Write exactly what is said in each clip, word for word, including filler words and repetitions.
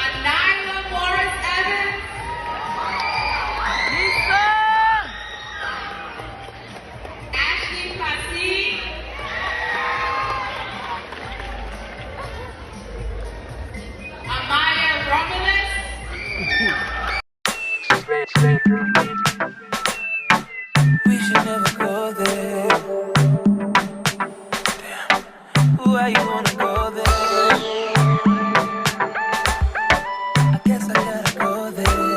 Anila Morris Evans. Ashley Passy. Amaya Romulus. We should never go there. Damn. Why you wanna go there? I guess I gotta go there.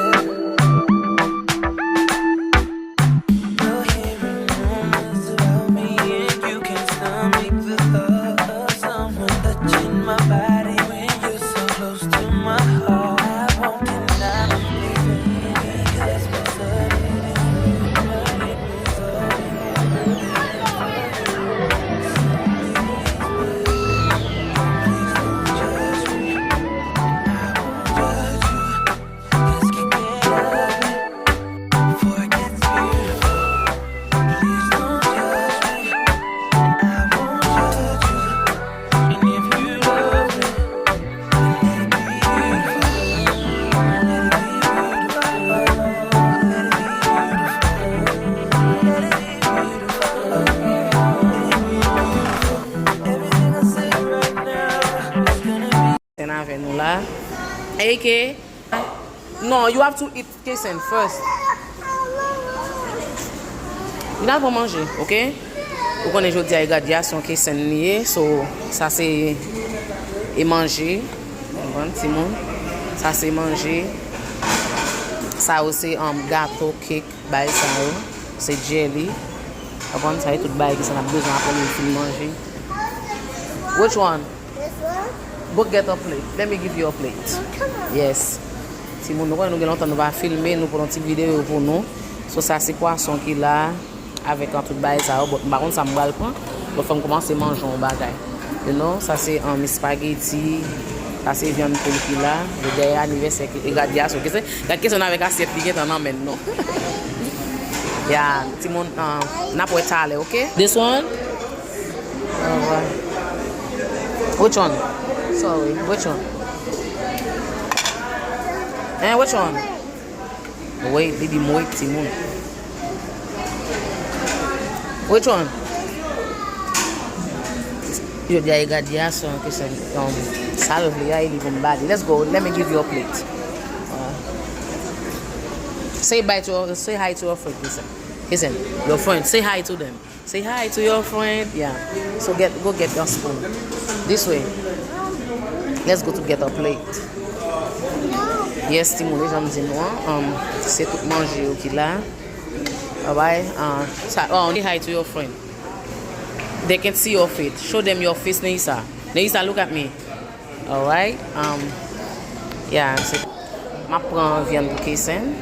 You're hearing rumors about me, and you can't stomach the thought of someone touching my body when you're so close to my heart. I won't deny it, because my soul is Keysen avè nou la. Eke. No, you have to eat Keysen first. Li nan pran manje, oke? Ou konnen jodi a e gradyasyon Keysen li ye, so sa se e manje. Konprann, timoun? Sa se manje. Sa yo se, um, gato, kek, bay sa yo. Se jelly. Konprann? Sa e tout bay ki sa n ap bezwen apre nou fin manje. Which one? This one? Go get a plate. Let me give you a plate. Oh, come on. Yes. Timoun, nou konnen nou gen lontan nou pa filme, nou pran yon ti videyo pou nou. So, sa se pwason ki la, avèk an tout bagay sa yo, but m pa konn sa m pral pran. But fò m kòmanse manje yon bagay. You know, sa se, um, espageti, sa se vyann poul ki la. Yo dèyè anivèsè ki, e gradyasyon. Keysen, gad Keysen avèk asyèt li gentan nan men nou. Ya, timoun, um, n ap wè talè, oke? This one? Alright. Which one? Sorry, which one? Eh, which one? Wait, li di m wait, timoun. Which one? Yo di a e gradyasyon Keysen, um, sa l vle a, e li pou m ba li. Let's go, let me give you a plate. Uh, say bye to, say hi to your friend, Keysen. Keysen, your friend, say hi to them. Say hi to your friend. Yeah. So get, go get your spoon. This way. Let's go to get a plate. Yes, timoun, e jan m di nou an, um, se tout manje yo ki la. Alright. Uh, sa, oh, say hi to your friend. They can see your face. Show them your face, Neisa. Neisa, look at me. Alright. Um, yeah, se, m ap pran vyann pou Keysen.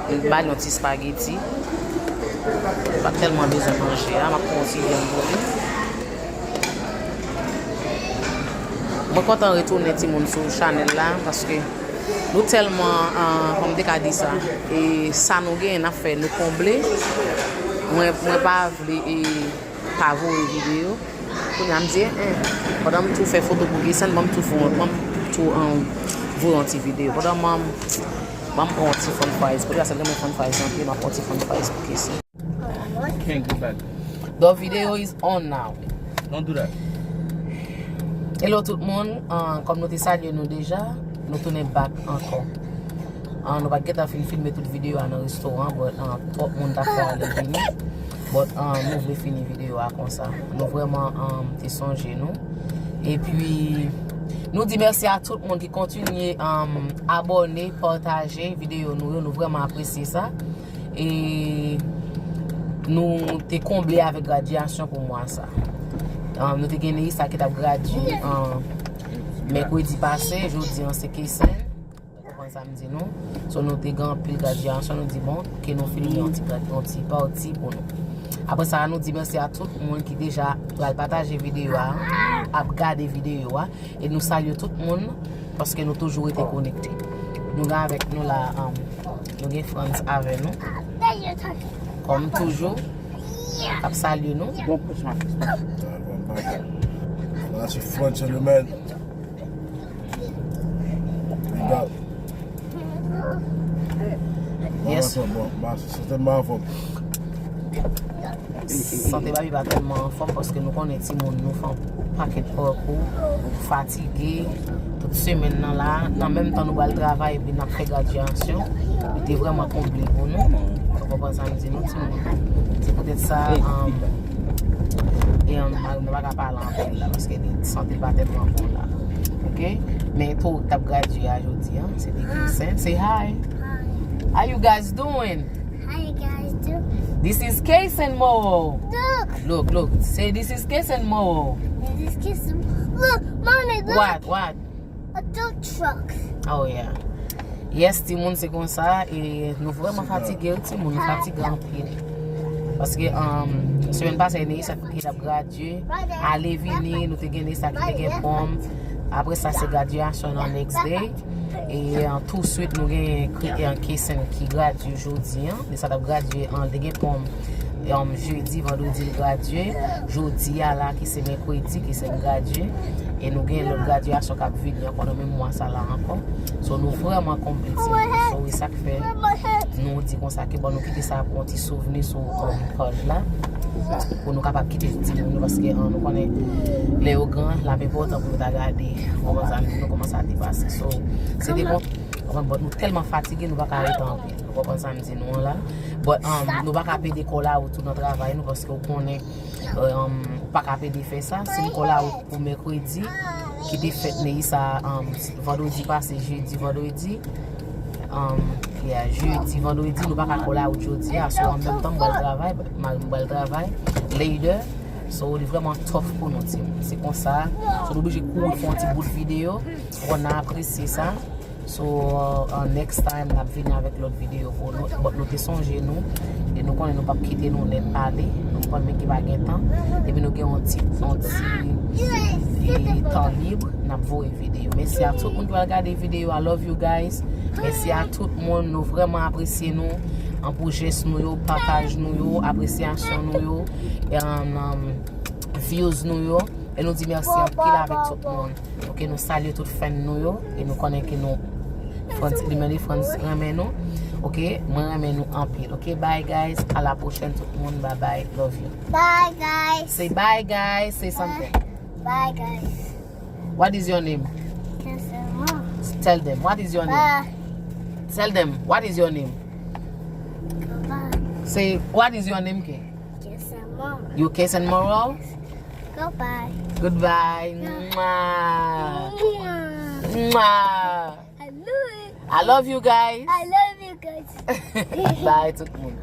M ba l yon ti spageti. Li pa tèlman bezwen manje a. M ap pran yon ti vyann pou li. Mwen kontan retounen timoun sou chanèl la paske nou tèlman, ah, kòm m te ka di sa, e sa nou genyen n ap fè, nou konble. Mwen, mwen pa vle, e, pa voye videyo. Kounye a m di, en, pandan m tou fè foto pou Keysen, ban m tou fè, ban m tou, um, voye yon ti videyo. Pandan m, ban m pran yon ti french fries. Kote a sèl gen mwen french fries nan pye, m ap pran yon ti french fries pou Keysen. Can't go back. The video is on now. Don't do that. Hello tout moun, uh, kòm nou te salye nou deja, nou tounen back ankò. Ah, nou pa t gentan fin filme tout videyo a nan restoran, but, ah, twòp moun t ap fè ale vini. But, ah, nou vle fini videyo a konsa. Nou vrèman, ah, te sonje nou. Epi, nou di mèsi a tout moun ki kontinye, ah, abòne, pataje videyo nou yo. Nou vrèman apresye sa. E nou te konble avèk gradyasyon pou mwa sa. Ah, nou te gen Neisa ki t ap gradye, ah, mèkredi pase, jodi an se Keysen. Ou konprann sa m di nou? So, nou te gen anpil gradyasyon, nou di, bon, ke nou filme yon ti grad-, yon ti pati pou nou. Apre sa, nou di mèsi a tout moun ki deja pral pataje videyo a, ap gade videyo a, e nou salye tout moun, paske nou toujou rete konekte. Nou gen avèk nou la, um, nou gen Frantz avè nou. Kòm toujou. k ap salye nou. Don't push my face. That's a front of the man. Big up. Yes. Bon, bon, bon, se te ma fòm. Sante Baby pa tèlman anfòm paske nou konnen timoun nou fè yon pakèt pakou, fatige, tout semèn nan la, nan menm tan nou pral travay epi n ap fè gradyasyon, li te vrèman konble pou nou. Ou konprann sa m di nou timoun? Se poutèt sa, um, e, um, mari m pa ka pale anpil la paske li sante l pa tèlman bon la. Oke? Men tou t ap gradye a jodi a, se te Keysen. Say hi. How you guys doing? How you guys do? This is Keysen Moro. Look, Look, look. Say this is Keysen Moro. this is Keysen. Look, mommy, look. What? What? A dump truck. Oh yeah. Yes, timoun, se konsa. E nou vrèman fatige, wi, timoun, nou fatige anpil. Paske, um, semèn pase, Neisa ki t ap gradye, ale vini, nou te gen Neisa ki te gen pwòm. Apre sa, se gradyasyon nan next day. E, uh, tou swit, nou gen Keysen ki gradye jodi an. Neisa t ap gradye an, li te gen pwòm, um, jedi, vandredi, li gradye. Jodi a la, ki se mèkredi, Keysen gradye. E nou gen lòt gradyasyon k ap vini ankò nan menm mwa sa la ankò. So, nou vrèman konble, timoun. So, e sa k fè nou di konsa ke bon, nou kite sa pou yon ti souvni sou, um, pod la. Pou nou kapab kite timoun yo, paske, um, nou konnen lè yo gran, l ap enpòtan pou yo ta gade kòman sa nou kòman sa te pase. So, se te bon. Bon, nou tèlman fatige, nou pa ka rete anpil. Ou konprann sa m di nou an la? But, um, nou pa ka pede kòl a ou tou nan travay nou, paske ou konnen, um, ou pa ka pede fè sa. Si n kòl a ou pou mèkredi, ki te fèt Neisa, um, vandredi pase, jedi, vandredi, um, yeah, jedi, vandredi, nou pa ka kòl a ou jodi a. So, an menm tan, m pral travay, mari m pral travay, later. So, li vrèman tough pou nou, timoun. Se konsa. So, nou oblije kouri fè yon ti bout videyo. Ou konn apresye sa. So, uh, next time, n ap vini avèk lòt videyo pou nou. But nou te sonje nou. E nou konnen nou p ap kite nou nèt ale. Nou konn men ki pa gen tan. Depi nou gen yon ti, yon ti, e, tan lib, n ap voye videyo. Mèsi a tout moun ki pral gade videyo. I love you guys. Mèsi a tout moun. Nou vrèman apresye nou. An pou jès nou yo, pataj nou yo, apresyasyon nou yo, e, um, views nou yo. E nou di mèsi anpil avèk tout moun. Oke, nou salye tout fan nou yo. E nou konnen ke nou Frantz, li menm li Frantz renmen nou. Oke, mwen renmen nou anpil. Oke, bye guys. A la pwochèn tout moun. Bye bye. Love you. Bye, guys. Say bye guys. Say something. Bye, guys. What is your name? Keysen Moro. Tell them. What is your name? Bye. Tell them. What is your name? Goodbye. Say, what is your name, Key? Keysen Moro. You Keysen Moro? Goodbye. Goodbye. Mwah. Mwah. Mwah. I love it. I love you guys. I love you guys. Bye tout moun.